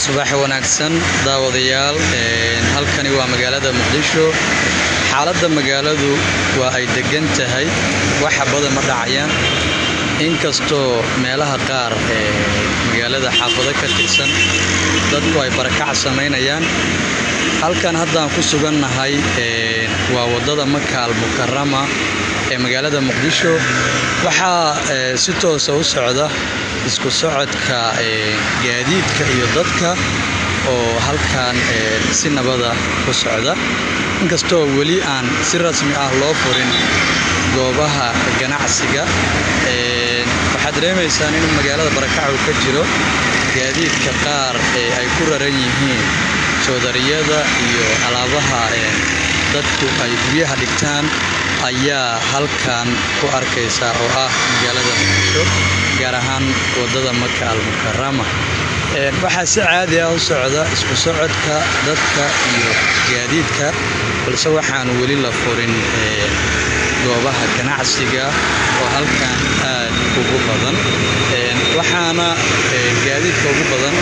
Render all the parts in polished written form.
Subax wanaagsan daawadayaal. Halkani waa magaalada Muqdisho. Xaaladda magaaladu waa ay degan tahay, waxa badan ma dhacayaan, inkastoo meelaha qaar ee magaalada xaafado ka tirsan dadku ay barakac samaynayaan. Halkan haddaan ku sugannahay waa waddada Maka Al Mukarama ee magaalada Muqdisho. Waxaa si toosa u socda isku socodka gaadiidka iyo dadka oo halkan si nabada ku socda, inkastoo weli aan si rasmi ah loo furin goobaha ganacsiga. Waxaad dareemaysaan in magaalada barakac uu ka jiro. Gaadiidka qaar ee ay ku raran yihiin joodariyada iyo alaabaha dadku ay guryaha dhigtaan ayaa halkan ku arkaysa, oo ah magaalada Muqdisho, gaar ahaan wadada Maka Al Mukarama. Waxaa si caadi ah u socda isku socodka dadka iyo gaadiidka, balse waxaan weli la furin goobaha ganacsiga oo halkan aad ugu badan. Waxaana gaadiidka ugu badan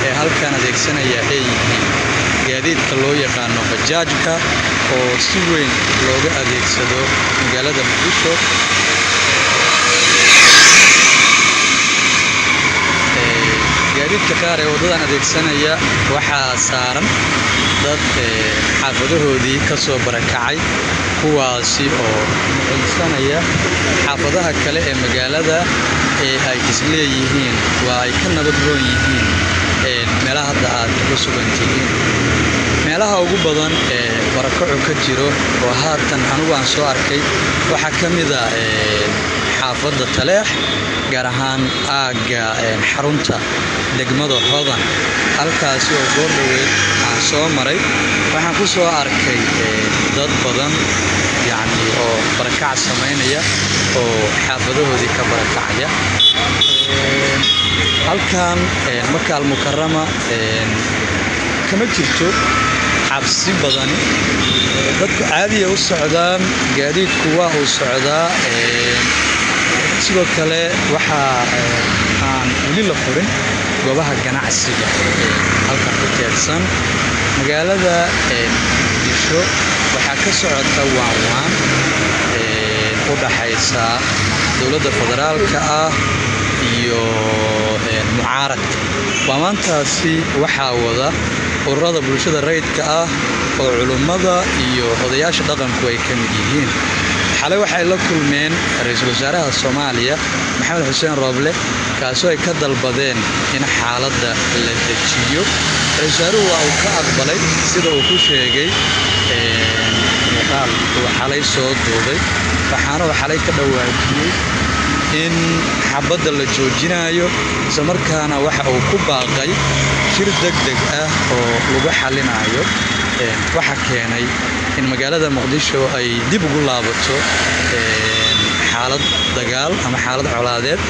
ee halkan adeegsanaya ay yihiin gaadiidka loo yaqaano bajaajka oo si weyn looga adeegsado magaalada Muqdisho. Gaadiidka qaar ee waddadan adeegsanaya waxaa saaran dad xaafadahoodii ka soo barakacay, kuwaasi oo mucilsanaya xaafadaha kale ee magaalada ee ay isleeyihiin waa ay ka nabad roon yihiin meelaha hadda aad ku sugan tihiin. Meelaha ugu badan ee barakacu ka jiro oo haatan anigu aan soo arkay waxaa ka mid a xaafadda Taleex, gaar ahaan aagga xarunta degmada Hodan, halkaasi oo goor dhoweed aan soo maray. Waxaan ku soo arkay dad badan, yacni, oo barakac samaynaya oo xaafadahoodii ka barakacaya. Halkan Maka Almukarama kama jirto cabsi badani. Dadku caadiya u socdaan, gaadiidku waa uu socdaa. Sidoo kale waxaa aan weli la furin goobaha ganacsiga ee halkan ku teedsan. Magaalada Muqdisho waxaa ka socota waanwaan u dhaxaysa dowladda federaalka ah iyo mucaaradka. Waanwaantaasi waxaa wada ururada bulshada rayidka ah oo culummada iyo odayaasha dhaqanku ay ka mid yihiin. Xalay waxay la kulmeen ra-iisul wasaaraha Soomaaliya Maxamed Xuseen Rooble, kaasoo ay ka dalbadeen in xaaladda la dejiyo. Ra-isul wasaaruhu waa uu ka aqbalay, sida uu ku sheegay muuqaal uu xalay soo duubay, waxaana uu xalay ka dhawaajiyey in xabadda la joojinayo, isla markaana waxa uu ku baaqay shir deg deg ah oo lagu xalinayo waxa keenay in magaalada Muqdisho ay dib ugu laabato xaalad dagaal ama xaalad colaadeed.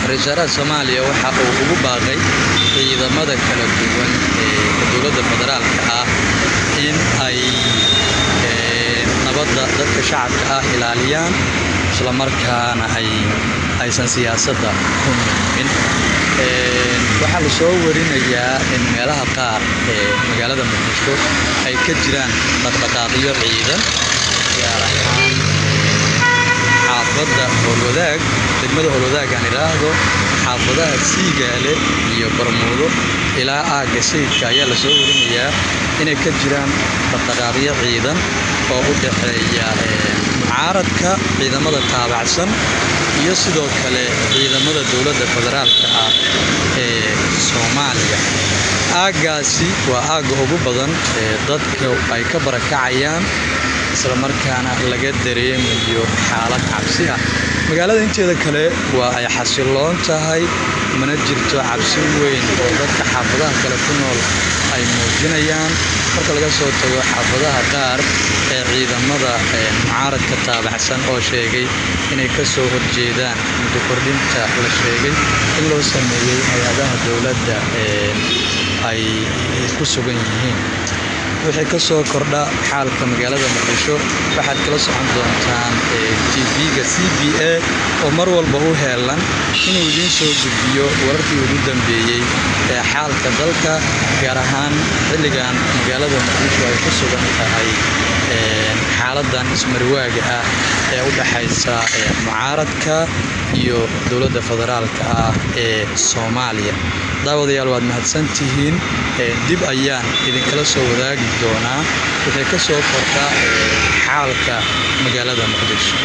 Ra-isul wasaaraha Soomaaliya waxa uu ugu baaqay ciidamada kala duwan ee dowladda federaalka ah in ay nabadda dadka shacabka ah ilaaliyaan, isla markaana ay aysan siyaasadda ku milmin. Waxaa la soo warinayaa in meelaha qaar ee magaalada Muqdisho ay ka jiraan dhaqdhaqaaqyo ciidan, gaar ahaan xaafadda Howlwadaag, degmada Howlwadaag aan idhaahdo, xaafadaha Siigaale iyo Barmuudo ilaa aagga Sayidka ayaa lasoo warinayaa inay ka jiraan dhaqdhaqaaqyo ciidan oo u dhexeeya mucaaradka ciidamada taabacsan iyo sidoo kale ciidamada dowladda federaalka ah ee Soomaaliya. Aaggaasi waa aagga ugu badan ee dadka ay ka barakacayaan, isla markaana laga dareemayo xaalad cabsi ah. Magaalada inteeda kale waa ay xasiloon tahay, mana jirto cabsi weyn oo dadka xaafadaha kale ku nool ay muujinayaan, marka laga soo tago xaafadaha qaar ee ciidamada mucaaradka taabacsan oo sheegay inay ka soo horjeedaan muddo kordhinta la sheegay in loo sameeyey hay-adaha dowladda ee ay ku sugan yihiin. Wixii ka soo kordha xaalka magaalada Muqdisho waxaad kala socon doontaan TV-ga. CBA oo mar walba u heelan inuu idiin soo gudbiyo wararkii ugu dambeeyey ee xaalka dalka, gaar ahaan xilligan magaalada Muqdisho ay ku sugan tahay xaaladan ismariwaaga ah ee u dhaxaysa mucaaradka iyo dowladda federaalka ah ee Soomaaliya. Daawadayaal, waad mahadsantihiin. Dib ayaan idinkala soo wadaagi doonaa wixii ka soo kordha xaalka magaalada Muqdisho.